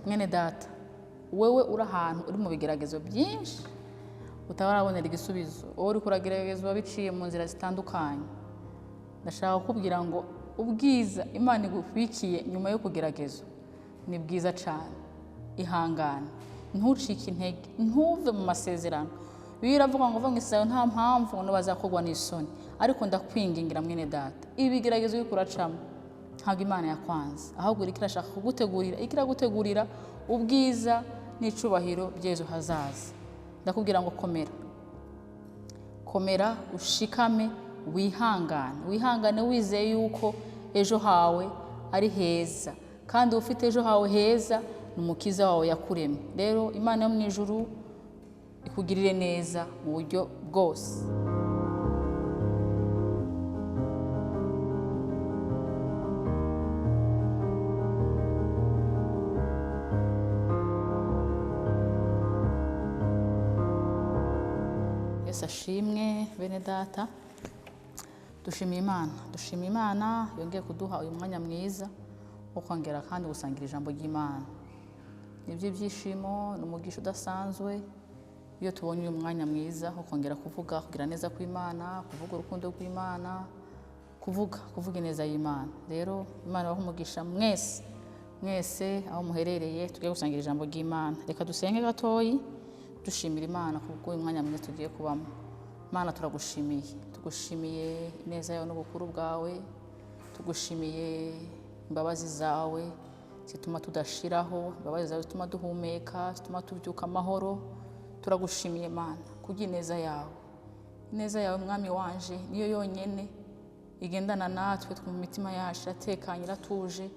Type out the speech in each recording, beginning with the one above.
Mwene data, wewe uri ahantu uri mu bigeragezo byinshi utarabonera igisubizo, wowe uri kurageragezwa biciye mu nzira zitandukanye, ndashaka kukubwira ngo ubwiza Imana igubikiye nyuma yo kugeragezwa ni bwiza cyane. Ihangane, ntucike intege, ntuve mu masezerano. Bibiliya iravuga ngo uve mu isezerano nta mpamvu ngo bazakogwa n'isoni. Ariko ndakwingingira mwene data, ibi bigeragezo uriko uracamo ntabwo Imana yakwanze, ahubwo iriko irashaka kugutegurira, iriko iragutegurira ubwiza n'icubahiro by'ejo hazaza. Ndakubwira ngo komera, komera, ushikame, wihangane, wihangane wizeye yuko ejo hawe ari heza, kandi ufite ejo hawe heza ni umukiza wawe yakuremye. Rero Imana yo mu ijuru ikugirire neza mu buryo bwose. Yesu ashimwe bene data, dushimiye Imana, dushimiye Imana yongeye kuduha uyu mwanya mwiza wo kongera kandi gusangira ijambo ry'Imana. Nibyo byishimo, ni umugisha udasanzwe iyo tubonye uyu mwanya mwiza wo kongera kuvuga, kugira neza kw'Imana, kuvuga urukundo rw'Imana, kuvuga ineza y'Imana. Rero Imana ibahe umugisha mwese, mwese aho muherereye tugiye gusangira ijambo ry'Imana. Reka dusenge gatoyi dushimira Imana kubw'uyu mwanya mwiza tugiye kubamo. Imana turagushimiye, tugushimiye ineza yawe n'ubukuru bwawe, tugushimiye imbabazi zawe zituma tudashiraho, imbabazi zawe zituma duhumeka, zituma tubyuka amahoro. Turagushimiye Mana kubw'ineza yawe. Ineza yawe Mwami wanje niyo yonyene igendana natwe, twumva imitima yacu iratekanye, iratuje,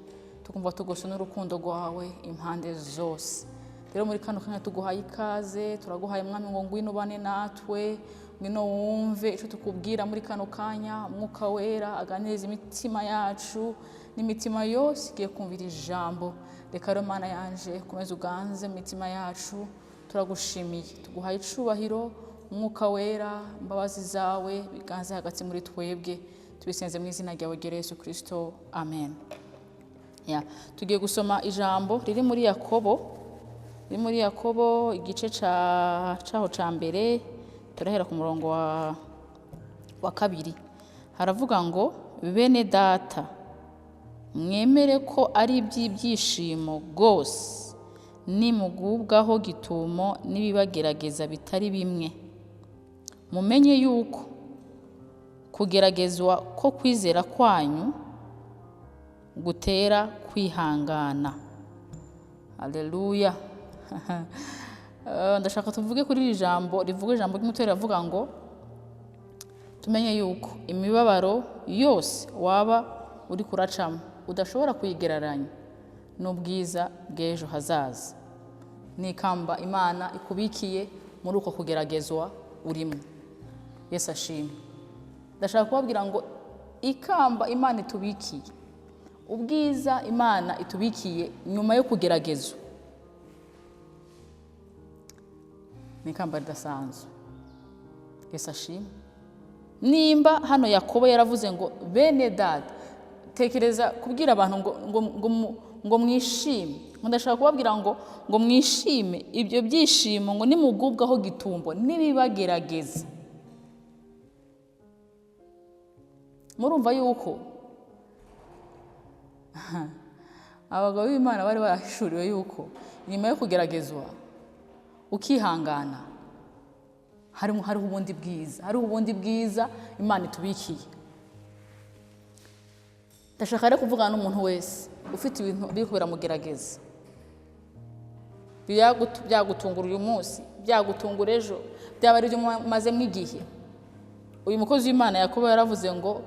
tukumva tugoswe n'urukundo rwawe impande zose. Rero muri kano kanya tuguhaye ikaze, turaguhaye Mwami ngo ngwino ubane natwe, ngwino wumve ico tukubwira muri kano kanya. Umwuka wera aganiriza imitima yacu n'imitima yose igiye kumvira ijambo. Reka rero Mana yanje ukomeze uganze mu mitima yacu. Turagushimiye, tuguhaye icubahiro. Umwuka wera, imbabazi zawe biganze hagati muri twebwe, tubisenze mu izina ryawe ryera Yesu Kristo, amen. Tugiye gusoma ijambo riri muri Yakobo, riri muri Yakobo igice caho ca mbere, turahera ku murongo wa kabiri. Haravuga ngo bene data, mwemere ko ari iby'ibyishimo rwose nimugubwaho gitumo n'ibibagerageza bitari bimwe. Mumenye yuko kugeragezwa ko kwizera kwanyu gutera kwihangana. Haleluya. Ndashaka tuvuge kuri iri jambo rivuga ijambo ry'umutwe riravuga ngo tumenye yuko imibabaro yose waba uri kuracamo udashobora kuyigereranya n'ubwiza bw'ejo hazaza. Ni ikamba Imana ikubikiye muri uko kugeragezwa urimo. Yesu ashimwe. Ndashaka kubabwira ngo ikamba Imana itubikiye, ubwiza Imana itubikiye nyuma yo kugeragezwa, ni ikamba ridasanzwe. Yesu ashimwe. Nimba hano Yakobo yaravuze ngo bene data, tekereza kubwira abantu ngo mwishime. Ngo ndashaka kubabwira ngo mwishime, ibyo byishimo ngo nimugubwaho gitumbo nibibagerageza. Murumva yuko abagabo b'Imana bari barahishuriwe yuko nyuma yo kugeragezwa ukihangana hariho ubundi bwiza, hariho ubundi bwiza Imana itubikiye. Ndashaka rero kuvugana n'umuntu wese ufite ibintu biri biramugerageza, byagutungura uyu munsi, byagutungura ejo, byaba ari ibyo mumazemo igihe. Uyu mukozi w'Imana Yakobo yaravuze ngo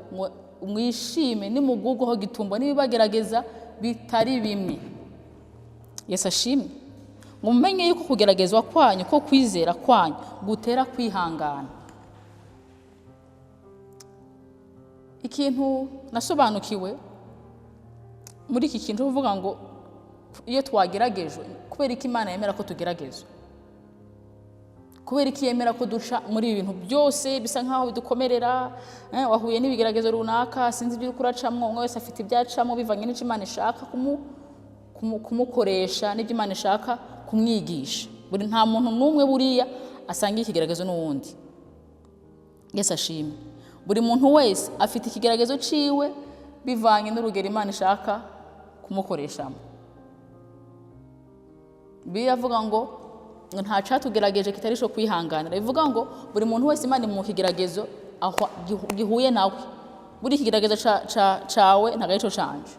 mwishime nimugubwaho gitumbo n'ibibagerageza bitari bimwe. Yesu ashimwe. Ngo mumenye yuko kugeragezwa kwanyu ko kwizera kwanyu gutera kwihangana. Ikintu nasobanukiwe muri iki kintu uvuga ngo iyo twageragejwe, kubera iki Imana yemera ko tugeragezwa? Kubera iki yemera ko duca muri ibi bintu byose bisa nkaho bidukomerera? Wahuye n'ibigeragezo runaka, sinzi ibyo uriko uracamwo, umwe wese afite ibyo acamwo bivanye n'ico Imana ishaka kumukoresha n'ibyo Imana ishaka kumwigisha. Buri nta muntu n'umwe buriya asangiye ikigeragezo n'uwundi. Yesu ashimwe. Buri muntu wese afite ikigeragezo ciwe bivanye n'urugero Imana ishaka kumukoreshamo. Bibiliya avuga ngo nta catugerageje kitari ico kwihanganira. Bivuga ngo buri muntu wese Imana imuha ikigeragezo aho gihuye nawe. Buri ikigeragezo cawe ntabwo arico canje.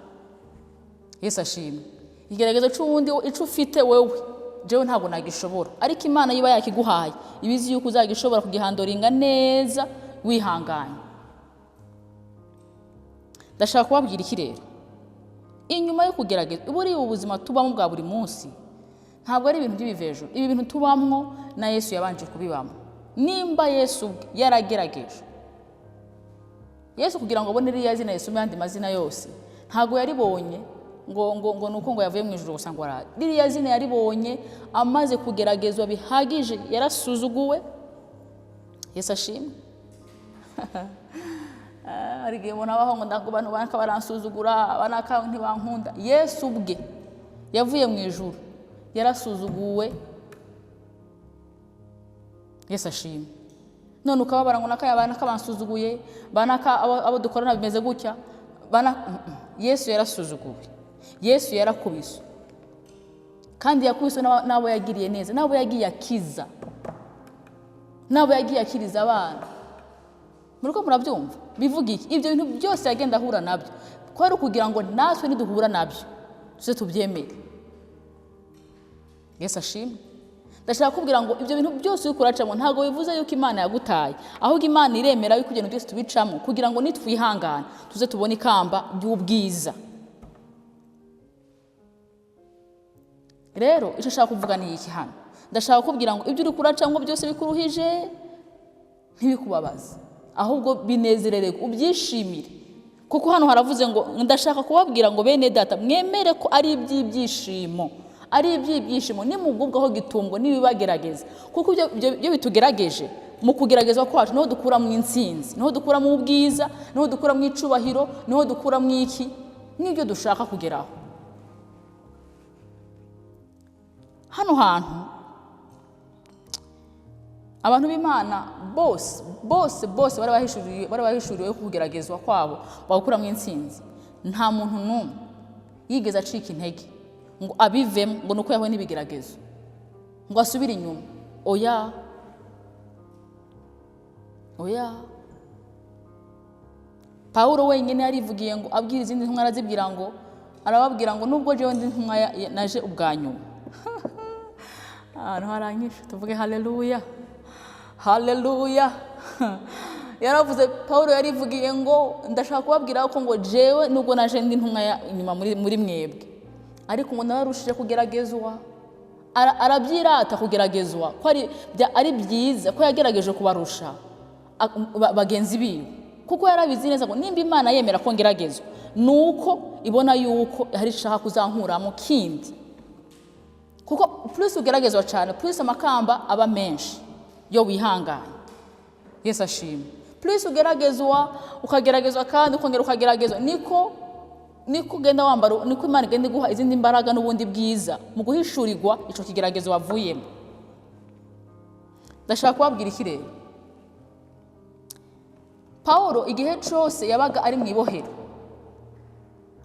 Yesu ashimwe. Ikigeragezo c'uwundi, ico ufite wewe, jewe ntabwo nagishobora, ariko Imana iba yakiguhaye, ibizi yuko uzagishobora kugihandoringa neza wihanganye. Ndashaka kubabwira iki rero? Inyuma yo kugerageza, buriya ubu buzima tubamo bwa buri munsi ntabwo ari ibintu by'ibivejuru. Ibi bintu tubamwo na Yesu yabanje kubibamo. Nimba Yesu ubwe yaragerageje, Yesu kugira ngo abone ririya zina Yesu yandi mazina yose, ntabwo yaribonye ngo nuko ngo yavuye mu ijuru gusa ngo araje. Ririya zina yaribonye amaze kugeragezwa bihagije, yarasuzuguwe. Yesu ashimwe. Hari igihe umuntu abaho ngo ndago abantu banaka baransuzugura, banaka ntibankunda. Yesu ubwe yavuye mu ijuru, yarasuzuguwe. Yesu ashimwe. None ukababara ngo naka banaka bansuzuguye, banaka abo dukorana bimeze gutya, bana. Yesu yarasuzuguwe, Yesu yarakubiswe, kandi yakubiswe n'abo yagiriye neza, n'abo yagiye akiza, n'abo yagiye akiriza abana. Muriko murabyumva? Bivuga iki? Ibyo bintu byose yagenda ahura nabyo ko ari ukugira ngo natwe niduhura nabyo tuze tubyemere. Yesu ashimwe. Ndashaka kubwira ngo ibyo bintu byose uri kuracamo ntabwo bivuze yuko Imana yagutaye, ahubwo Imana iremera yuko ibyo bintu byose tubicamo kugira ngo nitwihangana tuze tubone ikamba ry'ubwiza. Rero icyo nshaka kuvuga ni iki hano? Ndashaka kubwira ngo ibyo uri kuracamo byose bikuruhije ntibikubabaze, ahubwo binezerere, ubyishimire. Kuko hano haravuze ngo ndashaka kubabwira ngo bene data mwemere ko ari iby'ibyishimo, ari iby'ibyishimo nimugubwaho gitungo nibibagerageza. Kuko ibyo bitugerageje mu kugeragezwa kwacu niho dukura mu intsinzi, niho dukura mu bwiza, niho dukura mu icubahiro, niho dukura mu iki n'ibyo dushaka kugeraho. Hano hantu abantu b'Imana bose bose bose bari bahishuriwe kugeragezwa kwabo bagukura mu intsinzi. Nta muntu n'umwe yigeze acika intege ngo abivemo ngo nuko yahuye n'ibigeragezo ngo asubire inyuma. Oya, oya. Pawulo wenyine yarivugiye ngo abwira izindi ntumwa, arazibwira ngo arababwira ngo nubwo jewe ndi ntumwa naje ubwa nyuma. Ahantu haranyishe tuvuge haleluya, haleluya. Yaravuze, Pawulo yarivugiye ngo ndashaka kubabwira ko ngo jewe nubwo naje ndi ntumwa inyuma muri mwebwe, ariko ngo nararushije kugeragezwa. Arabyirata kugeragezwa ko ari byiza ko yagerageje kubarusha bagenzi biwe, kuko yarabizi neza ngo nimba Imana yemera ko ngeragezwa nuko ibona yuko hari ishaka kuzankuramo kindi. Kuko plus ugeragezwa cyane, plus amakamba aba menshi yo wihangana. Yesu ashimwe. Plus ugeragezwa, ukageragezwa kandi ukongera ukageragezwa, niko ugenda wambara, niko Imana igenda iguha izindi mbaraga n'ubundi bwiza mu guhishurirwa ico kigeragezo wavuyemo. Ndashaka kubabwira iki rero? Pawulo igihe cyose yabaga ari mu ibohero,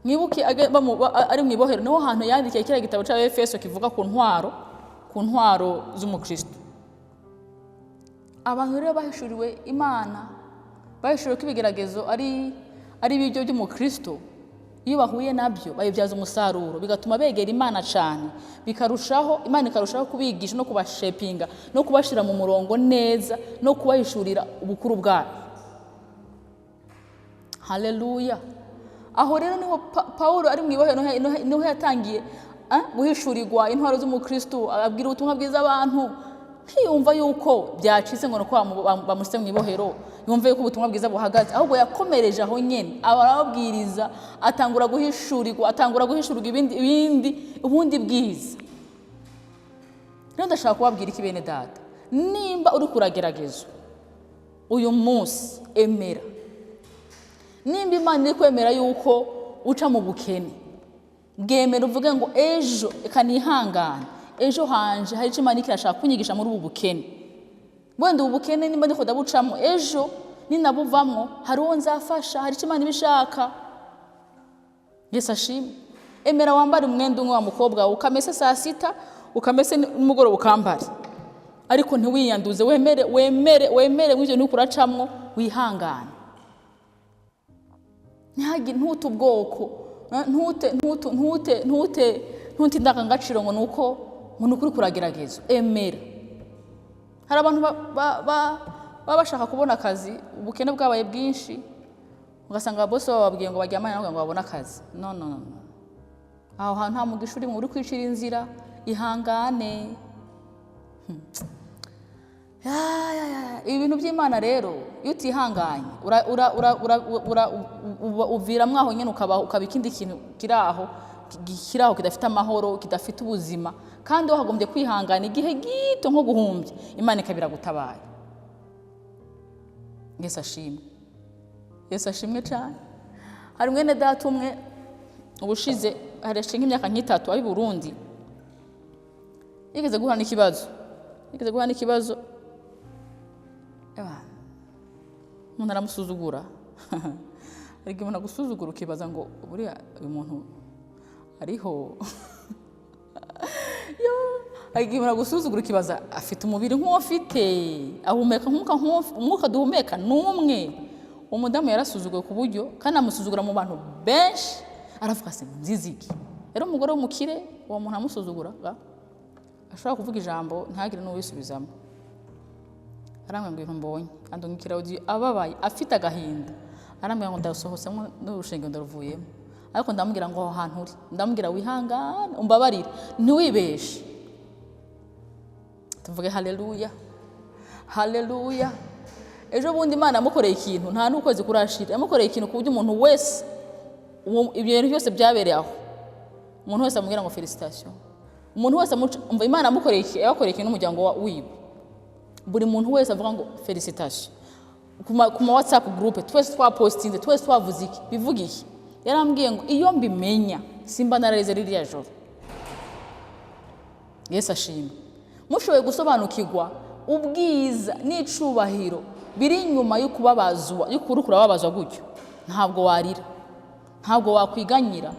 mwibuke ari mu ibohero, niho hantu yandikiye kiriya gitabo cya Efeso kivuga ku ntwaro z'umukristo. Abantu rero bahishuriwe Imana, bahishuriwe ko ibigeragezo ari ibiryo by'umukristo, iyo bahuye nabyo babibyaza umusaruro, bigatuma begera Imana cyane, bikarushaho, Imana ikarushaho kubigisha no kubashepinga no kubashyira mu murongo neza no kubahishurira ubukuru bwayo. Haleluya. Aho rero niho Pawulo ari mu ibohero, niho yatangiye guhishurirwa intwaro z'umukristo, ababwira ubutumwa bwiza abantu. Ntiyumva yuko byacitse ngo nuko bamushyize mu ibohero, yumve yuko ubutumwa bwiza buhagaze, ahubwo yakomereje aho nyene, arababwiriza, atangura guhishurirwa, atangura guhishurirwa ibindi, ubundi bwiza. Rero ndashaka kubabwira iki bene data, nimba uri kurageragezwa uyu munsi, emera. Nimba Imana iri kwemera yuko uca mu bukene, Bwemera uvuge ngo ejo reka nihangane, ejo hanje hari icyo Imana iriko irashaka kunyigisha muri ubu bukene. Wenda ubu bukene nimba ndiko ndabucamo, ejo ninabuvamwo hari uwo nzafasha, hari icyo Imana iba ishaka. Yesu ashimwe. Emera wambare umwenda umwe wa mukobwa wawe, ukamese saa sita, ukamese nimugoroba ukambare, ariko ntiwiyanduze. Wemere, wemere, wemere mw'ivyo ntuko uracamwo, wihangane. Ntihagire, ntute ubwoko, ntute, ntute, ntute, ntute, ntute indangagaciro ngo nuko uriko uragerageza. Emera. Hari abantu baba bashaka kubona akazi, ubukene bwabaye bwinshi, ugasanga ababosi babo bababwiye ngo baryamane nabo ngo babone akazi. No, no, no, no. Aho hantu nta mugisha urimo, uri kwicira inzira. Ihangane. Ya, ya, ya. Ibi bintu by'Imana rero, iyo utihanganye uviramwo aho nyene, ukaba ikindi kintu kiri aho kidafite amahoro, kidafite ubuzima, kandi wagombye kwihangana igihe gito nko guhumbya, Imana ikaba iragutabaye. Yesu ashimwe, Yesu ashimwe cyane. Hari mwene data umwe ubushize, harashinga imyaka nk'itatu, ari Burundi, yigeze guhura n'ikibazo, yigeze guhura n'ikibazo. Ewa, umuntu aramusuzugura. Hari igihe umuntu agusuzugura ukibaza ngo buriya uyu muntu ariho? Yo, hari igihe umuntu agusuzugura ukibaza afite umubiri nk'uwo afite, ahumeka nk'umwuka umwuka duhumeka ni umwe. Uwo mudamu yarasuzuguwe ku buryo, kandi amusuzugura mu bantu benshi, aravuga se nziziki. Rero umugore w'umukire, uwo muntu amusuzugura ashobora kuvuga ijambo ntagire n'uwisubizamo. Arambwira ngo ibintu mbonye, andungikira audio ababaye, afite agahinda, arambwira ngo ndasohotsemo n'urushinge ndaruvuyemo. Ariko ndamubwira ngo aho hantu uri, ndamubwira wihangane, umbabarire, ntiwibeshe. Tuvuge haleluya, haleluya. Ejo bundi Imana yamukoreye ikintu, nta n'ukwezi kurashira, yamukoreye ikintu ku buryo umuntu wese, ibyo bintu byose byabereye aho, umuntu wese amubwira ngo félicitations. Umuntu wese umva, Imana yamukoreye iki, yabakoreye ikintu n'umuryango wiwe, buri muntu wese avuga ngo félicitations. Ku ma WhatsApp group twese twapostinze, twese twavuze iki, bivuga iki. Yarambwiye ngo iyo mbimenya simba nararize ririya joro. Yesu ashimwe. Mushoboye gusobanukirwa ubwiza n'icubahiro biri inyuma yo kubabazwa, yo kuri kurababazwa gutyo, ntabwo warira, ntabwo wakwiganyira.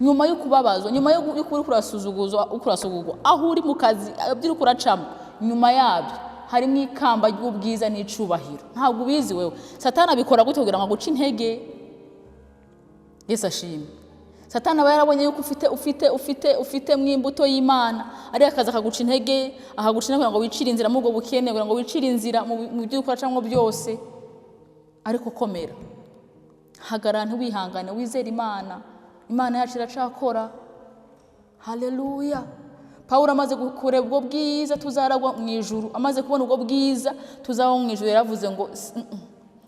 Nyuma yo kubabazwa, nyuma yo kuri kurasuzuguzwa, kurasugurwa aho uri mu kazi, ibyo uri kuracamo, nyuma yabyo harimo ikamba ry'ubwiza n'icubahiro. Ntabwo ubizi wewe. Satani abikora gutyo kugira ngo aguce intege. Yesu ashimwe. Satani aba yarabonye yuko ufite mu imbuto y'Imana, ariko akaza akaguca intege, akaguca intege kugira ngo wicire inzira muri ubwo bukene, kugira ngo wicire inzira mu byo ukora cyangwa byose. Ariko komera, hagarara, ntiwihangane, wizere Imana. Imana yacu iracakora. Haleluya. Pawulo amaze kureba ubwo bwiza tuzaragwa mu ijuru, amaze kubona ubwo bwiza tuzaba mu ijuru, yaravuze ngo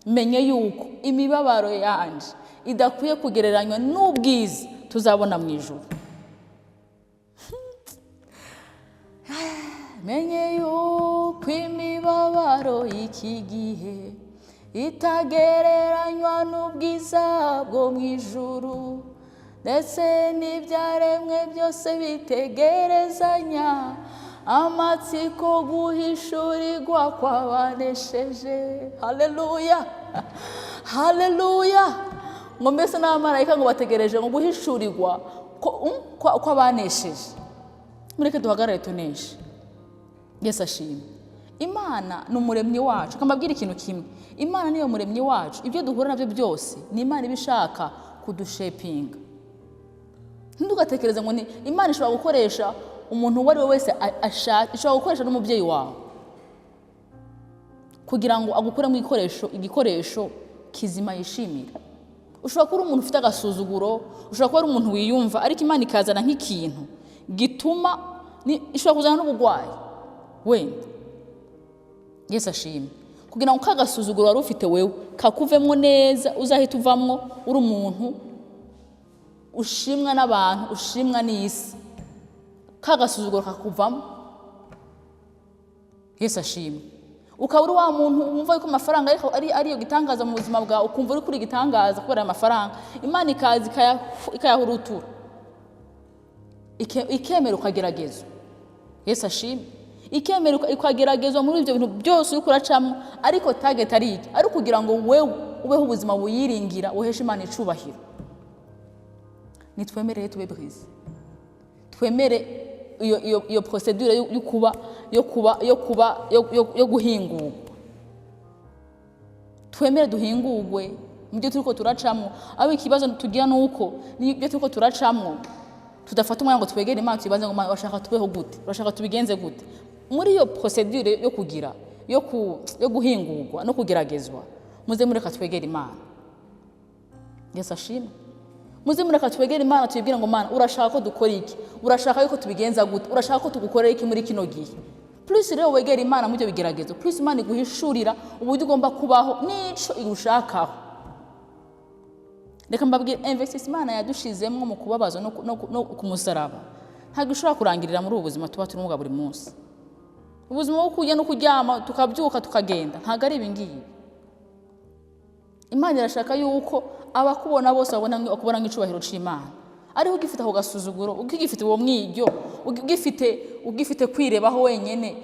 menye yuko imibabaro yanje idakwiye kugereranywa n'ubwiza tuzabona mu ijuru. Menye yuko imibabaro y'iki gihe itagereranywa n'ubwiza bwo mu ijuru, ndetse n'ibyaremwe byose bitegerezanya amatsiko guhishurirwa kw'abanesheje. Haleluya, haleluya. Ngo mbese n'abamarayika ngo bategereje ngo guhishurirwa kw'abanesheje. Mureke duhagarare tuneshe. Yesu ashimwe. Imana ni umuremyi wacu. Kambabwira ikintu kimwe, Imana niyo muremyi wacu. Ibyo duhura nabyo byose ni Imana iba ishaka kudushepinga. Ntugatekereze ngo ni Imana ishobora gukoresha umuntu uwo ari we wese ashaka, ishobora gukoresha n'umubyeyi wawe kugira ngo agukuremo igikoresho kizima yishimira. Ushobora kuba uri umuntu ufite agasuzuguro, ushobora kuba ari umuntu wiyumva, ariko Imana ikazana nk'ikintu gituma ishobora kuzana n'ubugwayi wenda. Yesu ashimwe. Kugira ngo ka gasuzuguro wari ufite wewe kakuvemwo neza, uzahita uvamwo uri umuntu ushimwa n'abantu, ushimwa n'isi. Ka gasuzuguro kakuvamo. Yesu ashimwe. Ukaba uri wa muntu wumva yuko amafaranga ariyo gitangaza mu buzima bwawe, ukumva uri kuri gitangaza kubera ayo mafaranga, Imana ikaza ikayahurutura. Ikemera ukageragezwa. Yesu ashimwe. Ikemera ukageragezwa muri ibyo bintu byose uriko uracamwo, ariko target ari iki? Ari ukugira ngo wewe ubeho ubuzima buyiringira, uheshe Imana icubahiro. Nitwemerere tube brisés, twemere iyo procédure yo kuba yo kuba yo kuba yo, yo, yo guhingurwa. Twemere duhingurwe mu byo turiko turacamwo. Aho ikibazo tugira nuko n'ibyo turiko turacamwo tudafata umwanya ngo twegere Imana, tuyibaze ngo: "Mana, urashaka tubeho gute? Urashaka tubigenze gute?" Muri iyo procédure yo kugira yo, ku, yo guhingurwa no kugeragezwa, muze mureka twegere Imana. Yesu ashimwe. Muze mureka twegere Imana, tuyibwire ngo: "Mana, urashaka ko dukora iki? Urashaka yuko tubigenza gute? Urashaka ko tugukorera iki muri kino gihe?" Plus rero wegera Imana mu byo bigeragezo, plus Imana iguhishurira uburyo ugomba kubaho n'ico igushakaho. Reka mbabwire, investissement Imana yadushizemwo mu kubabazwa no ku musaraba ntabwo ishobora kurangirira muri ubu buzima tuba turimo bwa buri munsi, ubuzima bwo kurya no kuryama, tukabyuka tukagenda. Ntabwo ari ibi ngibi. Imana irashaka yuko abakubona bose bakubona nk'icubahiro c'Imana. Ariho ugifite ako gasuzuguro, ugifite uwo mwiryo, ugifite kwirebaho wenyene,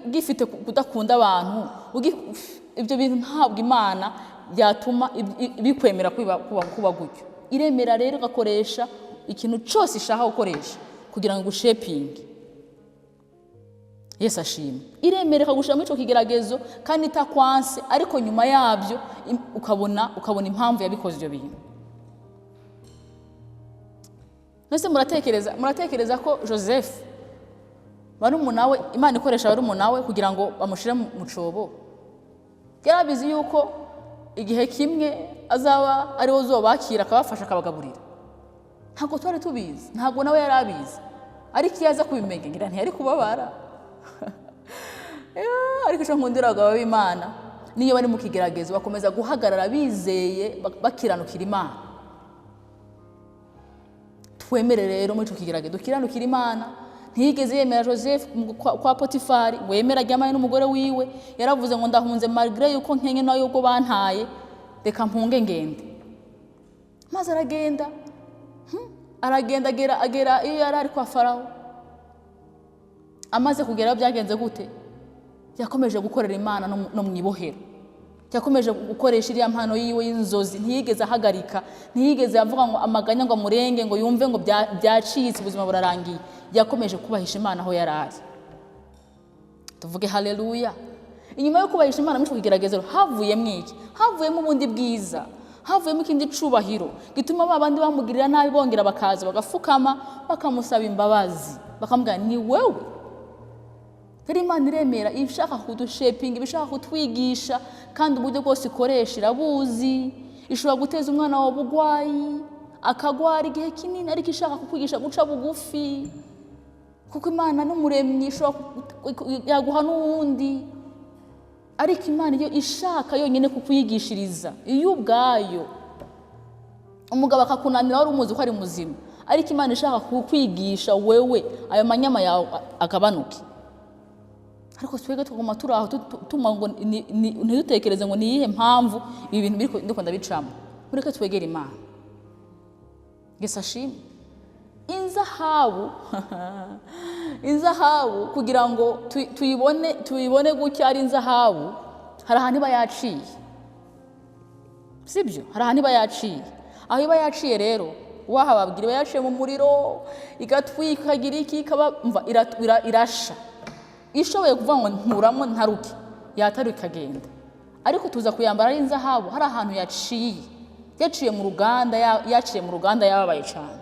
ugifite kudakunda abantu, ibyo bintu ntabwo Imana yatuma bikwemera kuba gutyo. Iremera rero igakoresha ikintu cyose ishaka gukoresha kugira ngo igushapinge. Yesu ashimwe. Iremera ikagushyira muri icyo kigeragezo kandi itakwanse, ariko nyuma yabyo ukabona impamvu yabikoze ibyo bintu. Mbese muratekereza ko Joseph, barumuna we, Imana ikoresha barumuna we kugira ngo bamushyire mu cobo, yarabizi yuko igihe kimwe azaba ariwe uzobakira, akabafasha, akabagaburira? Ntabwo twari tubizi, ntabwo nawe yari abizi. Ariko iyo aza kubimenya, ngira ntiyari kubabara. Ariko icyo nkundira abagabo b'Imana, niyo bari mu kigeragezo bakomeza guhagarara bizeye, bakiranukira Imana. Twemere rero muri icyo kigeragezo dukiranukira Imana. Ntiyigeze yemera Joseph kwa Potifari ngo yemere aryamane n'umugore wiwe. Yaravuze ngo: "Ndahunze, malgré yuko nkenye nayo ubwo bantaye, reka mpunge ngende." Maze aragenda. Aragenda, agera iyo yari ari kwa Farawo. Amaze kugerayo byagenze gute? Yakomeje gukorera Imana no mu ibohero. Yakomeje gukoresha iriya mpano yiwe y'inzozi. Ntiyigeze ahagarika, ntiyigeze avuga ngo amaganya ngo amurenge, ngo yumve ngo byacitse, ubuzima burarangiye. Yakomeje kubahisha Imana aho yari ari. Tuvuge haleluya. Inyuma yo kubahisha Imana muri icyo kigeragezo havuyemo iki? Havuyemo ubundi bwiza, havuyemo ikindi cubahiro gituma ba bandi bamugirira nabi bongera bakaza bagafukama, bakamusaba imbabazi, bakamubwira: "Ni wewe." Rero Imana iremera, ishaka kudushapinga, iba ishaka kutwigisha, kandi uburyo bwose ikoresha irabuzi. Ishobora guteza umwana wawe ubugwayi, akagwara igihe kinini, ariko ishaka kukwigisha guca bugufi, kuko Imana n'umuremyi, ishobora yaguha n'uwundi, ariko Imana iyo ishaka yonyine kukwigishiriza iyo ubwayo. Umugabo akakunanira wari umuzi ko ari muzima, ariko Imana ishaka kukwigisha wewe ayo manyama yawe agabanuke. Ariko twebwe tuguma turi aho, tuma ngo ntidutekereze ngo ni iyihe mpamvu ibi bintu biri ndiko ndabicamo. Mureke twegere Imana. Yesu ashimwe. Inzahabu kugira ngo tuyibone gutya ari inzahabu, hari ahantu iba yaciye, sibyo? Hari ahantu iba yaciye. Aho iba yaciye rero wahababwira, iba yaciye mu muriro, igatwika, ikagira iki, ikaba mva irasha. Ishoboye kuvuga ngo nturamo ntaruke, yataruka ikagenda. Ariko tuza kuyambara ari inzahabu, hari ahantu yaciye, yaciye mu ruganda, yaciye mu ruganda, yababaye cyane.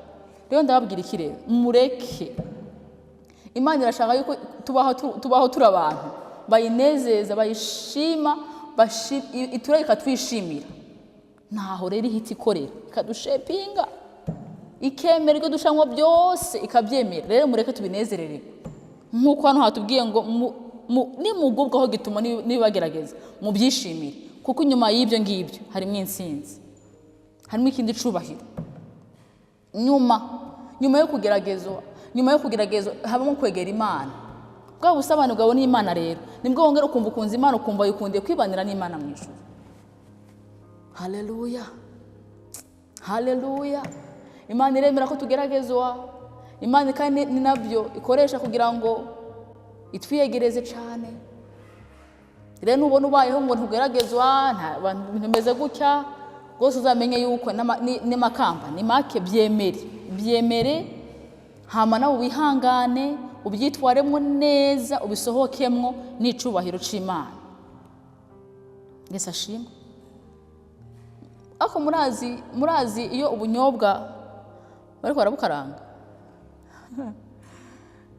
Rero ndababwira iki rero? Mureke, Imana irashaka yuko tubaho turi abantu bayinezeza, bayishima, itureka ikatwishimira. Ntaho rero ihita ikorera, ikadushapinga, ikemera ibyo ducamo byose, ikabyemera. Rero mureke tubinezerere, nk'uko hano hatubwiye ngo nimugubwaho gituma nibagerageza, mubyishimire, kuko inyuma y'ibyo ngibyo harimo intsinzi, harimo ikindi cubahiro. Nyuma yo kugeragezwa habamo kwegera Imana. Bwa busabane bwawe n'Imana rero nibwo wongera ukumva ukunze Imana, ukumva wikundiye kwibanira n'Imana mu ijuru. Haleluya, haleluya. Imana iremera ko tugeragezwa. Imana kandi ni nabyo ikoresha kugira ngo itwiyegereze cyane. Rero nubona ubayeho ngo ntugeragezwa, nta bantu, ibintu bimeze gutya rwose, uzamenye yuko n'amakamba ni make. Byemere, byemere, hama nawe wihangane, ubyitwaremo neza, ubisohokemwo n'icubahiro c'Imana. Yesu ashimwe. Ariko murazi iyo ubunyobwa bariko barabukaranga,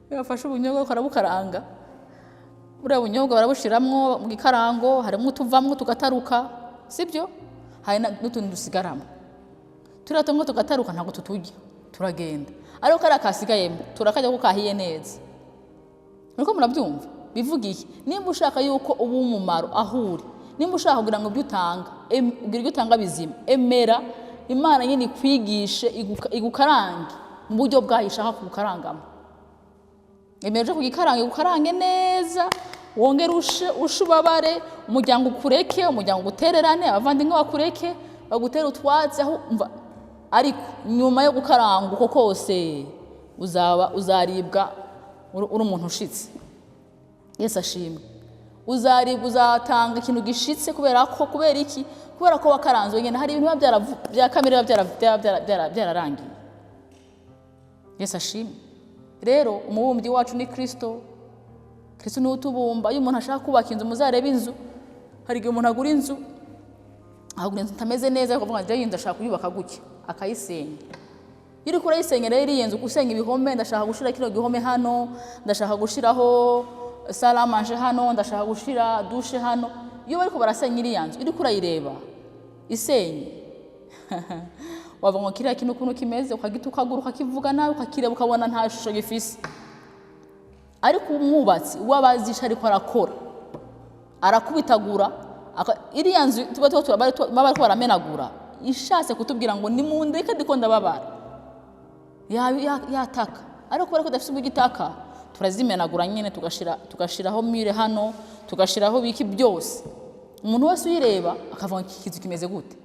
iyo bafashe ubunyobwa barabukaranga, buriya bunyobwa barabushiramwo mu gikarango, harimo utuvamwo tugataruka, sibyo? Hari n'utundi dusigaramo. Turiya tumwe tugataruka ntabwo tuturya, turagenda, ariko kariya kasigayemo turakarya kuko kahiye neza. Muriko murabyumva? Bivuga iki? Nimba ushaka yuko uba umumaro aho uri, nimba ushaka kugira ngo ibyo utanga, kugira ibyo utanga bizima, emera Imana nyine ikwigishe, igukarange mu buryo bwayo ishaka kugukarangamo. Emera uje kugikaranga, igukarange neza, wongere ushe, ushe, ubabare, umuryango ukureke, umuryango ugutererane, abavandimwe bakureke, bagutere utwatsi aho umva. Ariko nyuma yo gukaranga uko kose, uzaba uzaribwa uri umuntu ushitse. Yesu ashimwe. Uzaribwa, uzatanga ikintu gishitse. Kubera ko, kubera iki? Kubera ko wakaranzwe wenyine. Hari ibintu biba bya kamere biba byararangiye. Yesu ashimwe. Rero umubumbyi wacu ni Kristo. Kristo niwe utubumba. Iyo umuntu ashaka kubaka inzu, muzarebe inzu, hari igihe umuntu agura inzu, agura inzu itameze neza, ariko avuga ngo iyi nzu ashaka kuyubaka gutya, akayisenya. Iyo uriko urayisenya rero iriya nzu, usenya ibihome, ndashaka gushira kino gihome hano, ndashaka gushiraho salle à manger hano, ndashaka gushira douche hano. Iyo bariko barasenya iriya nzu, uriko urayireba isenye, wavuga ngo kiriya kintu ukuntu kimeze, ukagitukagura, ukakivuga nabi, ukakireba ukabona nta shusho gifise. Ariko umwubatsi we aba azi ico ariko arakora, arakubitagura iriya nzu tuba baba bariko baramenagura, ishatse kutubwira ngo nimundeke, ndiko ndababara. Yataka, ariko kubera ko idafise uburyo itaka, turazimenagura nyine, tugashiraho mur hano, tugashiraho biki byose. Umuntu wese uyireba akavuga ngo iki kizu kimeze gute,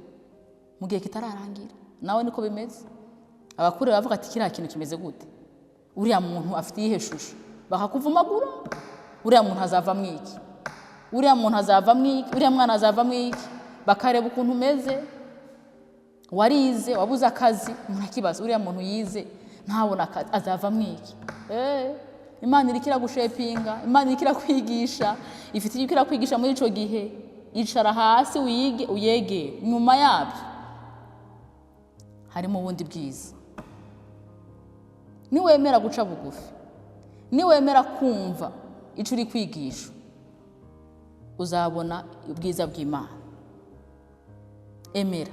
mu gihe kitararangira. Nawe niko bimeze, abakuru bavuga ati kiriya kintu kimeze gute, uriya muntu afite iyihe shusho? Bakakuvumagura. Uriya muntu azavamwo iki? Uriya muntu azavamwo iki? Uriya mwana azavamwo iki? Bakareba ukuntu umeze, warize, wabuze akazi. Umuntu akibaza, uriya muntu yize ntabona akazi azavamwo iki? Imana iriko iragushepinga, Imana iriko irakwigisha, ifite icyo irakwigisha muri ico gihe. Icara hasi wige, uyegere. Nyuma yabyo harimo ubundi bwiza. Niwemera guca bugufi, niwemera kumva icyo uri kwigisha, uzabona ubwiza bw'Imana. Emera.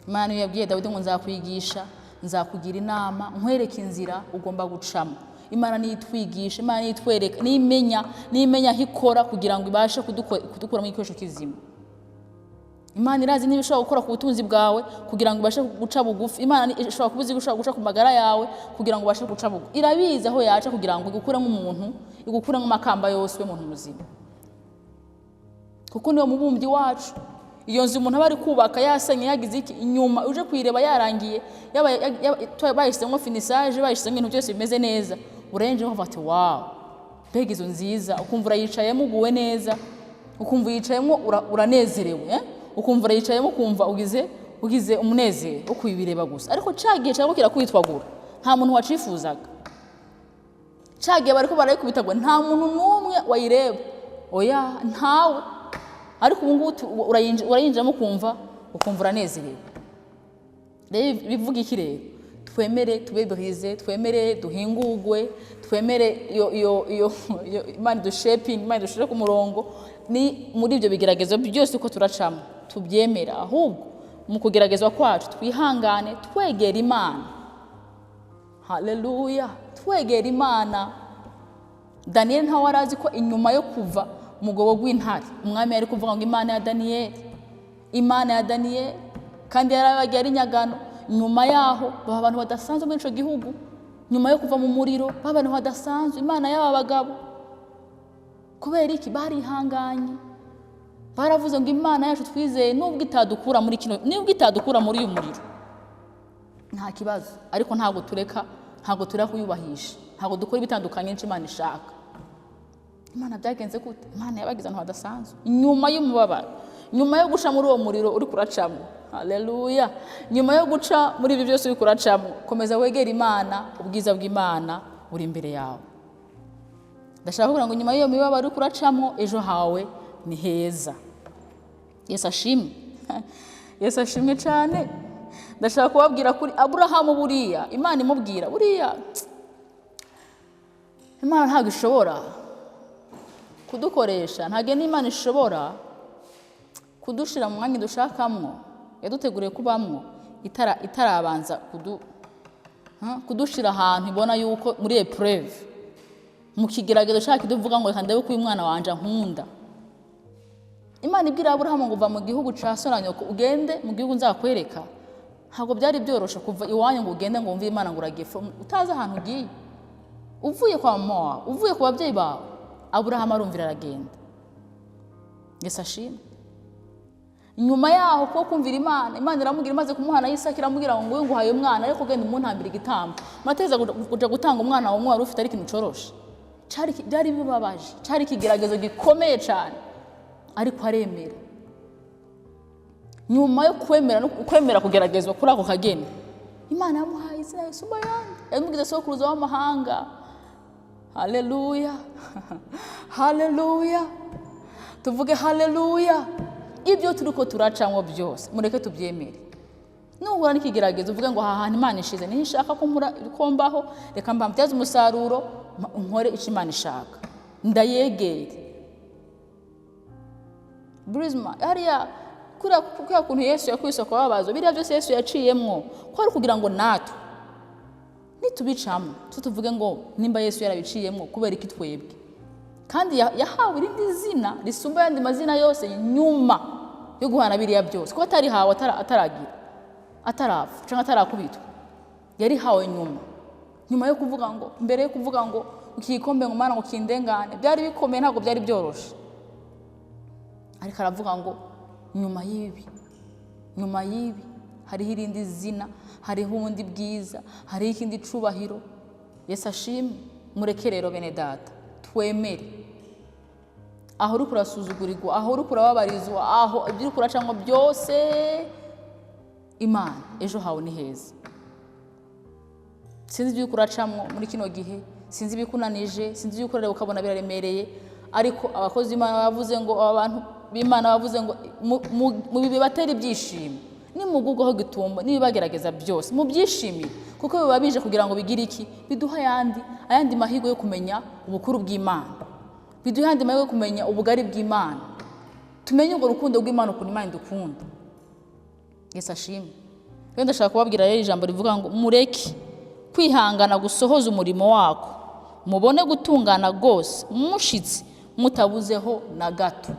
Imana iyo yabwiye Dawidi ngo nzakwigisha, nzakugira inama, nkwereke inzira ugomba gucamo. Imana niyo itwigisha, Imana niyo itwereka, nimenya aho ikora kugira ngo ibashe kudukuramo igikoresho kizima. Imana irazi niba ishobora gukora ku butunzi bwawe kugira ngo ubashe guca bugufi. Imana ishobora kuba izi gushobora guca ku magara yawe kugira ngo ubashe guca bugufi. Irabizi aho yaca kugira ngo igukuremo umuntu, igukuremo amakamba yose, ube umuntu muzima, kuko niwo mubumbyi wacu. Iyo nzu umuntu aba ari kubaka, yasenye, yagize iki, inyuma uje kuyireba yarangiye, bayishyizemo finissage, bayishyizemo ibintu byose bimeze neza, urenje ukavuga ati wow, mbega inzu nziza! Ukumva urayicayemo uguwe neza, ukumva uyicayemo uranezerewe, eh? Ukumva urayicayemo, ukumva ugize umunezero wo kuyibireba gusa. Ariko ca gihe cyariko kirakwitwagura, nta muntu wacifuzaga. Ca gihe bariko barayikubitagura, nta muntu n'umwe wayireba, oya, ntawe. Ariko ubu ngubu urayinjiramo ukumva uranezerewe. Rero bivuga iki? Rero twemere tube brisé, twemere duhingurwe, twemere iyo Imana idushepinge, Imana idushire ku murongo. Ni muri ibyo bigeragezo byose uko turacamo, tubyemera. Ahubwo mu kugeragezwa kwacu twihangane, twegera Imana. Haleluya! Twegera Imana. Daniyeli ntawe wari azi ko inyuma yo kuva mu mwobo w'intare, umwami yari kuvuga ngo Imana ya Daniyeli, Imana ya Daniyeli. Kandi yarabagiye ari inyagano. Nyuma yaho baba abantu badasanzwe muri ico gihugu. Nyuma yo kuva mu muriro baba abantu badasanzwe, Imana y'aba bagabo. Kubera iki? Barihanganye, baravuze ngo Imana yacu twizeye, nubwo itadukura muri kino, nubwo itadukura muri uyu muriro, nta kibazo, ariko ntabwo tureka. Ntabwo turi kuyubahisha, ntabwo dukora ibitandukanye n'icyo Imana ishaka. Imana byagenze gute? Imana yabagize ahantu hadasanzwe nyuma y'umubabaro, nyuma yo guca muri uwo muriro uri kuracamo. Haleluya! Nyuma yo guca muri ibyo byose uri kuracamo, komeza wegere Imana, ubwiza bw'Imana buri imbere yawe. Ndashaka kuvuga ngo nyuma y'iyo mibabaro uri kuracamo, ejo hawe ni heza. Yesu ashimwe, Yesu ashimwe cyane. Ndashaka kubabwira kuri Aburahamu. Buriya Imana imubwira, buriya Imana ntabwo ishobora kudukoresha, ntabwo n'Imana ishobora kudushira mu mwanya dushakamwo, yaduteguriye kubamwo, itarabanza kudushira ahantu ibona yuko muri épreuve, mu kigeragezo ushaka kiduvuga ngo: "Reka ndebe ko uyu mwana wanje ankunda." Imana ibwira Aburahamu ngo: "Va mu gihugu ca so na nyoko, ugende mu gihugu nzakwereka." Ntabwo byari byoroshe kuva iwanyu ngo ugende, ngo wumve Imana, ngo uragiye utazi ahantu ugiye, uvuye kwa mama wawe, uvuye ku babyeyi bawe. Aburahamu arumvira, aragenda. Yesu ashimwe. Nyuma yaho ko kumvira Imana, Imana iramubwira, imaze kumuhana Isaka, iramubwira ngo: "Nguyu nguhaye umwana, ariko genda umuntambira igitambo." Mateza kuja gutanga umwana wawe wari ufite ari ikintu coroshe? Byari bibabaje, cari ikigeragezo gikomeye cyane, ariko aremera. Nyuma yo kwemera no kwemera kugeragezwa kuri ako kageni, Imana yamuhaye izina risumba ayandi, yamugize sokuruza w'amahanga. Haleluya, haleluya, tuvuge haleluya. Ibyo turi ko turacamo byose, mureke tubyemere. Nuhura n'ikigeragezo, uvuge ngo: "Aha hantu Imana ishize niho ishaka ko ko mbaho, reka mbabyaze umusaruro, nkore icyo Imana ishaka, ndayegere." Burizima hariya kuriya kuntu Yesu yakubise kubabazwa, biriya byose Yesu yaciyemwo ko ari kugira ngo natwe nitubicamo tuvuge ngo: "Nimba Yesu yarabiciyemwo, kubera iki twebwe?" Kandi yahawe irindi zina risumba ayandi mazina yose nyuma yo guhana biriya byose, kuko atarihawe ataragira, atarapfa cyangwa atarakubitwa. Yarihawe nyuma yo kuvuga ngo, mbere yo kuvuga ngo iki gikombe, ngo: "Mana, ngo kindengane." Byari bikomeye, ntabwo byari byoroshe, ariko aravuga ngo nyuma y'ibi, nyuma y'ibi hariho irindi zina, hariho ubundi bwiza, hariho ikindi cubahiro. Yesu ashimwe. Mureke rero, bene data, twemere aho uri kurasuzugurirwa, aho uri kurababarizwa, aho ibyo uri kuracamo byose. Imana, ejo hawe ni heza. Sinzi ibyo uri kuracamo muri kino gihe, sinzi ibikunanije, sinzi ibyo ukorera ukabona biraremereye, ariko abakozi b'Imana bavuze ngo, aba bantu b'Imana bavuze ngo mu bibatera ibyishimo nimugugwaho gitumba n'ibibagerageza byose, mubyishimire, kuko biba bije kugira ngo bigire iki? Biduha ayandi mahirwe yo kumenya ubukuru bw'Imana, biduha ayandi mahirwe yo kumenya ubugari bw'Imana, tumenye urwo rukundo rw'Imana, ukuntu Imana idukunda. Yesu ashimwe. Rero ndashaka kubabwira rero ijambo rivuga ngo: mureke kwihangana gusohoza umurimo wako, mubone gutungana rwose, mushitse mutabuzeho na gato.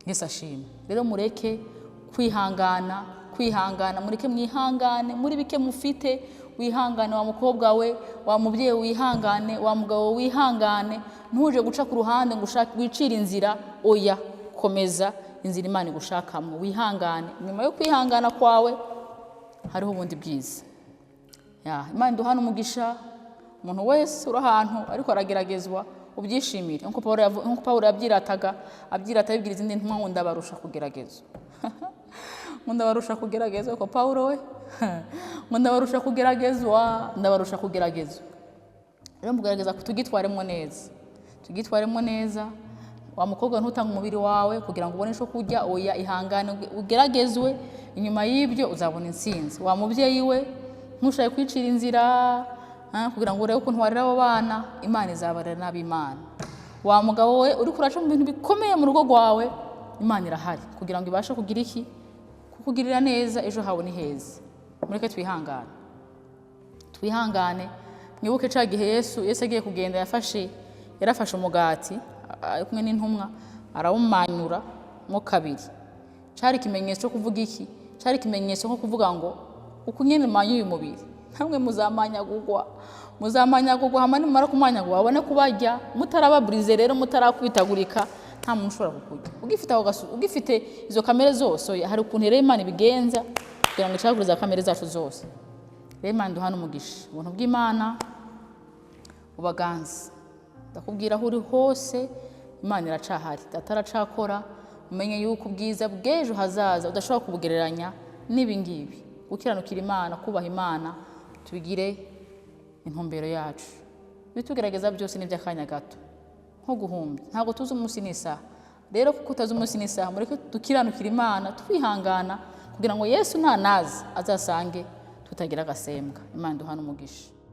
Yesu ashimwe. Rero mureke kwihangana, kwihangana, mureke mwihangane muri bike mufite. Wihangane wa mukobwa we, wa mubyeyi wihangane, wa mugabo wihangane. Ntuje guca ku ruhande ngo ushake wicire inzira. Oya, komeza inzira Imana igushakamo, wihangane. Nyuma yo kwihangana kwawe hariho ubundi bwiza. Ya, Imana iduhana umugisha. Umuntu wese uri ahantu ariko arageragezwa, ubyishimire, nkuko Pawulo yabyirataga, abyirata abibwira izindi ntumwa ngo: "Ndabarusha kugeragezwa," ngo: "Ndabarusha kugeragezwa." Ko Pawulo we ngo: "Ndabarusha kugeragezwa, ndabarusha kugeragezwa." Rero mugerageza tugitwaremo neza, tugitwaremo neza. Wa mukobwa, ntutange umubiri wawe kugira ngo ubone icyo kurya. Oya, ihangane ugeragezwe, inyuma y'ibyo uzabona intsinzi. Wa mubyeyi we, ntushake kwicira inzira kugira ngo urebe ukuntu warera abo bana. Imana izabarera n'ab'Imana. Wa mugabo we, uri kuraca mu bintu bikomeye mu rugo rwawe, Imana irahari kugira ngo ibashe kugira iki? Kukugirira neza. Ejo hawe ni heza. Mureke twihangane, twihangane. Mwibuke cya gihe Yesu agiye kugenda, yarafashe umugati ari kumwe n'intumwa, arawumanyura mo kabiri. Cyari ikimenyetso cyo kuvuga iki? Cyari ikimenyetso nko kuvuga ngo: "Uku nyine manyuye umubiri, namwe muzamanyagurwa, muzamanyagurwa. Hama nimumara kumanyagurwa, babone kubarya mutarababurize." Rero mutarakubitagurika, nta muntu ushobora kukurya ugifite ako ugifite izo kamere zose. Oya, hari ukuntu rero Imana ibigenza kugira ngo icagure za kamere zacu zose. Rero Imana duhana umugisha, ubuntu bw'Imana bubaganze. Ndakubwira, aho uri hose Imana iracahari, Data aracakora. Umenye yuko ubwiza bw'ejo hazaza udashobora kubugereranya n'ibi ngibi. Gukiranukira Imana, kubaha Imana, tubigire intumbero yacu. Ibitugerageza byose ni iby'akanya gato, nko guhumbya. Ntabwo tuzi umunsi n'isaha. Rero kuko utazi umunsi n'isaha, mureke dukiranukira Imana twihangana, kugira ngo Yesu nanaza azasange tutagira agasembwa. Imana duhana umugisha.